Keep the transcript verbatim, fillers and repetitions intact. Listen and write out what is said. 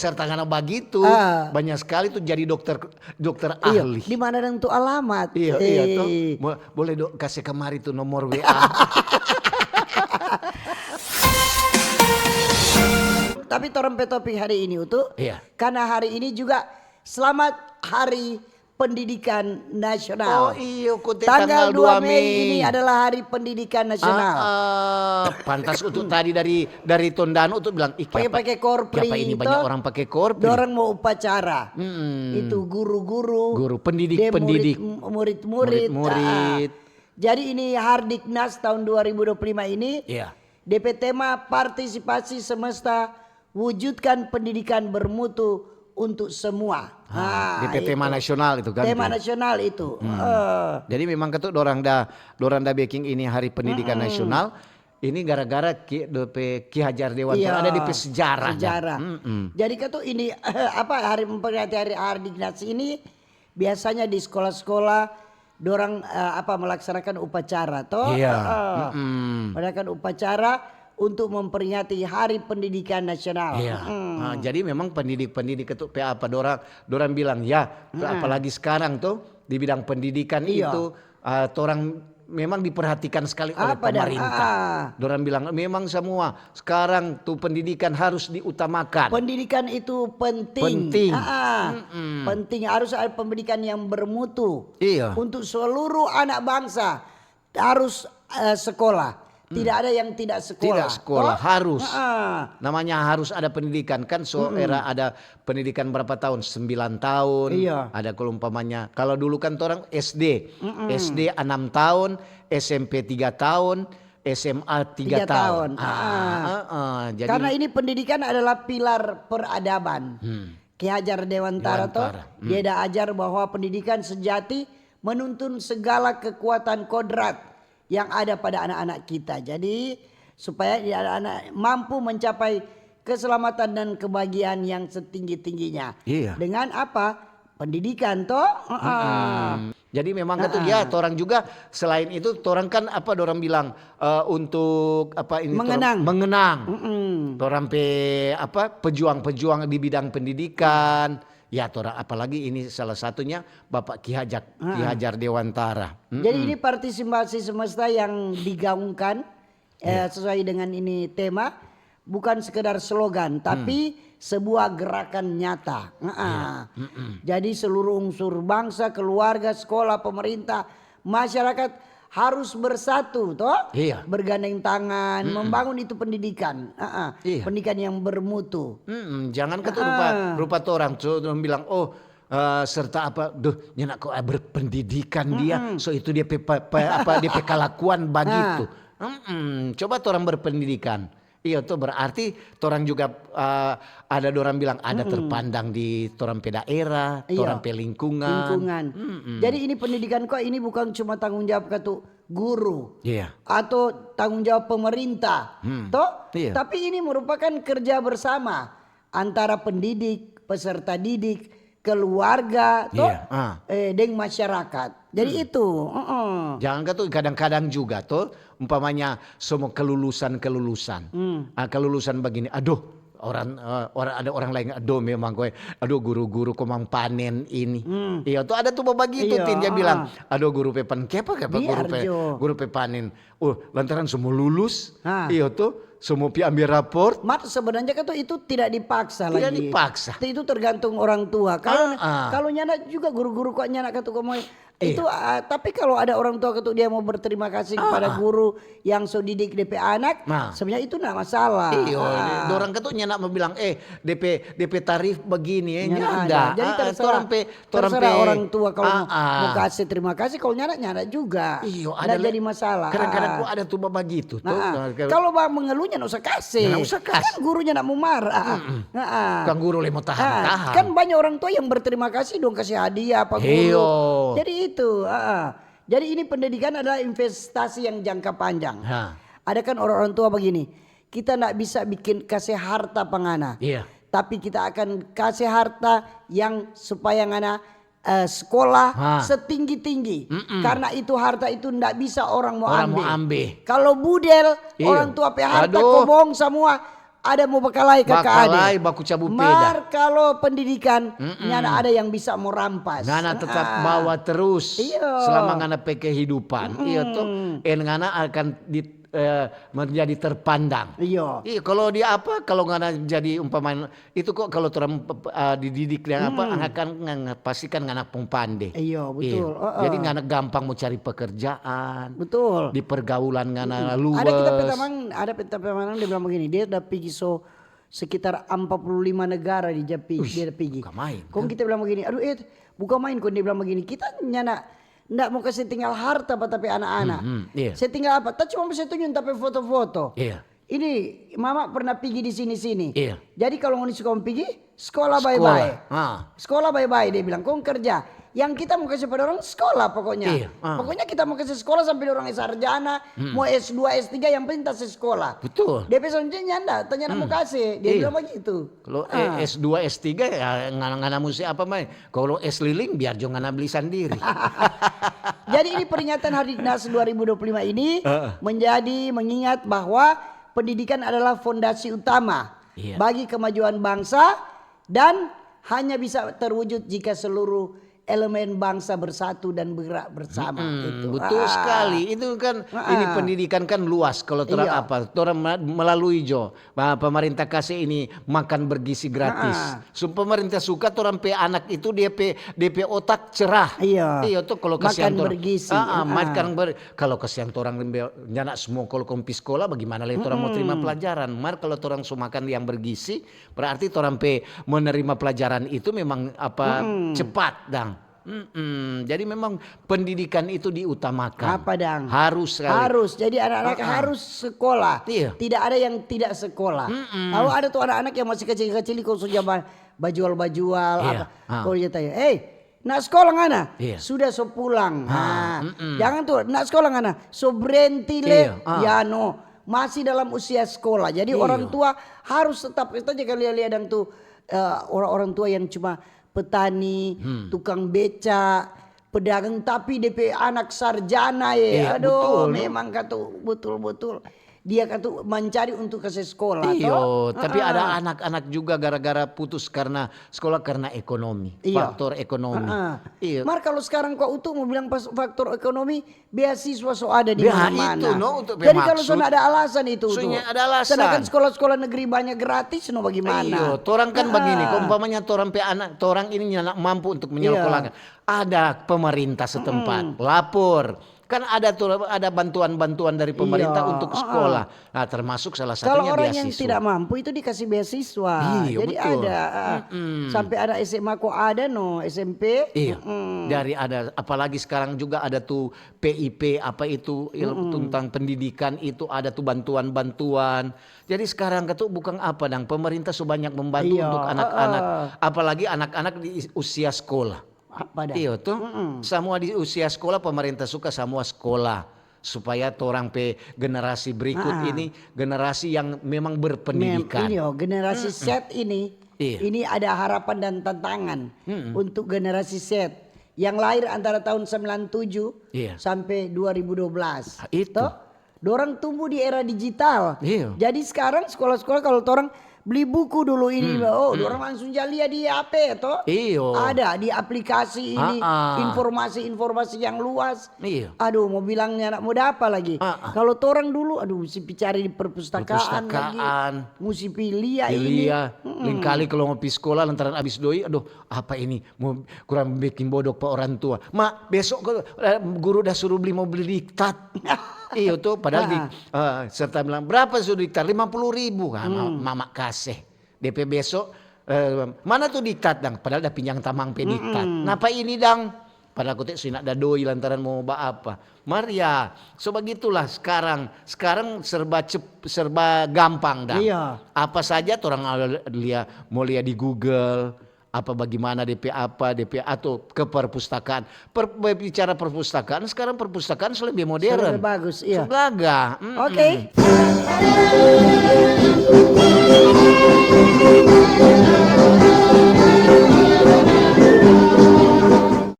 Serta karena bagitu, ah, banyak sekali tuh jadi dokter, dokter, iyo, ahli. Di mana dang tu alamat? Iyo, iyo, tuh. Eh. Bo-, boleh do, kasih kemari tuh nomor W A. Tapi torang pe topik hari ini, Utu, iya, karena hari ini juga selamat Hari Pendidikan Nasional. Oh iyo, kote tanggal dua Mei ini adalah Hari Pendidikan Nasional. Ah, ah. Pantas untuk tadi dari, dari Tondano untuk bilang, "Ih, pake, kiapa, pake korpri kiapa ini to? Banyak orang pake korpri?" Dorang mau upacara. Mm-mm. Itu guru-guru, guru, pendidik, deng pendidik, murid, murid-murid. Murid-murid. Ah. Jadi ini Hardiknas tahun dua ribu dua puluh lima ini, iya, de pe tema partisipasi semesta wujudkan pendidikan bermutu untuk semua. Ah, nah, depe tema nasional itu kan. Tema nasional itu. Hmm. Eh. Jadi memang katu dorang da, dorang da beking ini Hari Pendidikan Nasional. Ini gara-gara Ki, depe Ki Hajar Dewantara, iya, ada depe sejarah. Sejarah. Mm-mm. Jadi katu ini, apa, hari memperingati Hari Hardiknas ini biasanya di sekolah-sekolah dorang, eh, apa, melaksanakan upacara, to? Iya. Heeh. Mm-mm. Mengadakan upacara untuk memperingati Hari Pendidikan Nasional. Iya. Mm-mm. Nah, jadi memang pendidik-pendidik itu pe apa, dorang, dorang bilang, ya, apalagi sekarang tuh, di bidang pendidikan itu, eh, torang memang diperhatikan sekali oleh pemerintah. Dorang bilang, memang semua sekarang tu pendidikan harus diutamakan. Pendidikan itu penting. Penting. Ah, ah. Mm-mm. Penting, harus ada pendidikan yang bermutu. Iya. Untuk seluruh anak bangsa harus, eh, sekolah. Hmm. Tidak ada yang tidak sekolah. Tidak sekolah, toh? Harus. Ah, ah. Namanya harus ada pendidikan. Kan so era ada pendidikan berapa tahun? Sembilan tahun. Iya. Ada kalau umpamanya, kalau dulu kan torang S D. Mm-mm. S D enam tahun, S M P tiga tahun, S M A tiga tahun. Tiga tahun. Ah, ah, ah. Jadi karena ini pendidikan adalah pilar peradaban. Hmm. Ki Hajar Dewantara to, Dewantara. Hmm. Dia da ajar bahwa pendidikan sejati menuntun segala kekuatan kodrat yang ada pada anak-anak kita. Jadi, supaya anak-anak mampu mencapai keselamatan dan kebahagiaan yang setinggi-tingginya. Iya. Dengan apa? Pendidikan, toh? Heeh. Mm-mm. Jadi memang kan tuh, ya, torang juga selain itu, torang kan, apa, dorang bilang, eh, untuk, apa, ini, torang mengenang. Mengenang. Mm-mm. Torang pe, apa, pejuang-pejuang di bidang pendidikan. Ya, torang, apalagi ini salah satunya Bapak Ki Hajak, Ki Hajar Dewantara. Mm-mm. Jadi ini partisipasi semesta yang digaungkan, eh, sesuai dengan ini tema, bukan sekedar slogan, tapi sebuah gerakan nyata. Heeh. Iya. Mm-mm. Jadi seluruh unsur bangsa, keluarga, sekolah, pemerintah, masyarakat harus bersatu, toh? Iya. Bergandeng tangan, membangun itu pendidikan. Heeh. Iya. Pendidikan yang bermutu. Mm-mm. Jangan katu rupa, rupa torang, so, dong bilang, "Oh, eh, serta apa, duh, nyanda ko, eh, berpendidikan dia, so itu dia pe, pe, pe, apa, dia pe kalakuan bagitu." Mm-mm. Coba torang berpendidikan. Iyo, tuh berarti torang juga, eh, ada dorang bilang ada terpandang di torang pe daerah, torang pe lingkungan. Lingkungan. Mm-mm. Jadi ini pendidikan kok ini bukan cuma tanggung jawab katu guru atau tanggung jawab pemerintah, toh? Iya. Tapi ini merupakan kerja bersama antara pendidik, peserta didik, keluarga, toh, eh, deng masyarakat. Jadi itu, heeh. Jangan katu kadang-kadang juga, toh, umpamanya semua kelulusan-kelulusan. Ah, kelulusan begini, aduh, orang, eh, orang, ada orang lain, aduh, memang koe, aduh, guru-guru komang panen ini. Iya, toh, ada tuh bagitu, Tin, dia bilang, aduh, guru pe panen, kiapa, kiapa guru pe, guru pe panen? Oh, lantaran semua lulus, iyo to, semua pi ambe raport. Mar sebenarnya kan tu itu tidak dipaksa lagi. Tidak dipaksa. Itu tergantung orang tua. Kalau, kalau nyanda juga guru-guru kok nyanda katu komo. Itu, ah, tapi kalau ada orang tua katu dia mau berterima kasih kepada guru yang so didik depe anak, sebenarnya itu ndak masalah. Iyo, dorang katu nyanda mau bilang, eh, depe, depe tarif begini, eh, nyanda. Jadi terserah. Terserah orang tua kalau mau, mau kasih terima kasih, kalau nyanda, nyanda juga. Iyo, ndak jadi masalah. Kadang-kadang kok ada tu bagitu tu. Kalau ba mengeluhnya ndak usah kasih. Ndak usah kasih. Kan gurunya ndak mau marah. Kan guru le mau tahan-tahan. Kan banyak orang tua yang berterima kasih dong kasih hadiah apa guru. Iyo. Jadi itu, jadi ini pendidikan adalah investasi yang jangka panjang. Ada kan orang-orang tua begini, kita ndak bisa bikin kasih harta pa ngana. Iya. Tapi kita akan kasih harta yang supaya ngana, eh, sekolah setinggi-tinggi. Karena itu harta itu ndak bisa orang mau ambe. Kalau budel, orang tua pe harta kobong samua, ada mo bakalae ka ka ade. Bakalae, baku cabu peda. Mar kalo pendidikan, mm-mm, nyanda ada yang bisa mo rampas. Ngana tetap, ah, bawa terus, iyo, selama ngana pe kehidupan. Mm-mm. Iyo to. En ngana akan di, eh, menjadi terpandang. Iyo. Iyo, kalau di apa, kalau ngana jadi umpama itu kok kalau torang uh, dididik dan apa, hmm, anak kan ngan- pasti kan ngana pung pande. Iyo, betul. Iyo. Uh-uh. Jadi ngana gampang mau cari pekerjaan. Betul. Di pergaulan ngana luas. Ada kita petamang, ada peta pemanang dia bilang begini, dia udah pergi so sekitar empat puluh lima negara di Japi, dia udah pergi. Bukan main. Kong kita bilang begini, aduh eh, bukan main kong dia bilang begini, kita nyana ndak mau kasih tinggal harta pa tapi anak-anak. Hmm, hmm, iya. Saya tinggal apa? Tak cuma bisa tunjuk tapi foto-foto. Iya. Ini mama pernah pigi di sini-sini. Iya. Jadi kalau ngoni suka mo pigi, skola bae-bae. Skola. Ah. Skola bae-bae, dia bilang, kong kerja. Yang kita mo kase pa dorang skola pokoknya. Iya, ah. Pokoknya kita mo kase skola sampe dorang sarjana, hmm, mo S dua, S tiga, yang penting ta se skola. Betul. Dia pe selanjutnya nyanda, tanya mo kase. Dia bilang bagitu. Kalau, eh, S dua, S tiga ya ngana-ngana musti apa mai. Kalau es lilin biar jo ngana beli sandiri. Jadi ini peringatan Hari Dinas dua ribu dua puluh lima ini menjadi mengingat bahwa pendidikan adalah fondasi utama bagi kemajuan bangsa dan hanya bisa terwujud jika seluruh elemen bangsa bersatu dan bergerak bersama. Itu. Betul sekali. Itu kan ini pendidikan kan luas kalau torang apa, torang melalui jo pemerintah kasih ini makan bergizi gratis. So pemerintah suka torang pe anak itu dia pe dia pe otak cerah. Iya. Iya tuh kalau kasihan torang. Makan bergizi. Ah, ah, makan ber, kalau kasihan torang nyanda semua kalau kompi sekolah bagaimana lagi torang mau terima pelajaran. Mar kalau torang so makan yang bergizi, berarti torang pe menerima pelajaran itu memang apa cepat dang. Mm-mm. Jadi memang pendidikan itu diutamakan. Apa dang? Harus sekali. Harus. Jadi anak-anak harus sekolah. Iya. Tidak ada yang tidak sekolah. Mm-mm. Kalau ada tuh anak-anak yang masih kecil-kecil kok sudah ba- bajual-bajual apa. Kok dia tanya, "Eh, nak sekolah ngana?" Iya. Sudah so pulang. Nah, jangan tuh nak sekolah ngana, so berhenti le. Iya. Ya no, masih dalam usia sekolah. Jadi orang tua harus tetap kita jaga lia-lia dang tuh eh, orang-orang tua yang cuma petani, tukang beca, pedagang, tapi depe anak sarjana ye. Iya, aduh, betul, no? Memang katu betul-betul dia katu mencari untuk kase sekolah. Iyo, tapi ada anak-anak juga gara-gara putus karena sekolah karena ekonomi, faktor ekonomi. Iyo. Mar kalau sekarang kau utu mau bilang pas faktor ekonomi, beasiswa so ada di mana-mana. Jadi kalau so ada alasan itu tu. Sedangkan sekolah-sekolah negeri banyak gratis, no bagaimana? Iyo, torang kan bagini, kok umpamanya torang pe anak, torang ini nyanda mampu untuk menyekolahkan. Ada pemerintah setempat, lapor. Kan ada tu, ada bantuan-bantuan dari pemerintah untuk sekolah. Nah, termasuk salah satunya beasiswa. Kalau orang yang tidak mampu itu dikasih beasiswa. Iyo, jadi betul. Ada, ah, sampai ada S M A kok ada no, S M P. Iyo. Dari ada, apalagi sekarang juga ada tu P I P apa itu, tentang pendidikan itu ada tu bantuan-bantuan. Jadi sekarang katu bukan apa dang, pemerintah so banyak membantu untuk anak-anak, apalagi anak-anak di usia sekolah. Apa dah? Iyo tuh. Samua di usia sekolah pemerintah suka samua sekolah supaya torang pe generasi berikut ini generasi yang memang berpendidikan. Mem-, iyo, generasi Z ini, ini ada harapan dan tantangan untuk generasi Z yang lahir antara tahun sembilan tujuh sampai dua ribu dua belas. Ah, itu. Toh? Dorang tumbuh di era digital. Iyo. Jadi sekarang sekolah-sekolah kalau torang beli buku dulu ini, oh, dorang langsung ja lia di H P to. Iyo. Ada di aplikasi ini, informasi-informasi yang luas. Iyo. Aduh, mau bilangnya anak muda apa lagi? Kalau torang dulu, aduh, musti pi cari di perpustakaan lagi. Musti pi lia ini. Lingkali kalau mau pi sekolah lantaran abis doi, aduh, apa ini? Mo kurang bikin bodok pa orang tua. Ma, besok ko, eh, guru da suru bli mo bli diktat. Iyo to, padahal di, eh, serta bilang, "Berapa su diktat?" "Lima puluh ribu." Ah, ma-, mama kase. Depe besok, eh, "Mana tu diktat dang?" Padahal da pinjang tamang pe diktat. "Napa ini dang?" Padahal kote su inda da doi lantaran mo ba apa. Mar ya, so bagitulah sekarang. Sekarang serba cep-, serba gampang dang. Iya. Apa saja torang lia, mo lia di Google, apa bagimana depe apa, depe atau ke perpustakaan. Per-, bicara perpustakaan, sekarang perpustakaan so lebih modern. So lebih bagus, iya. So gagah. Oke.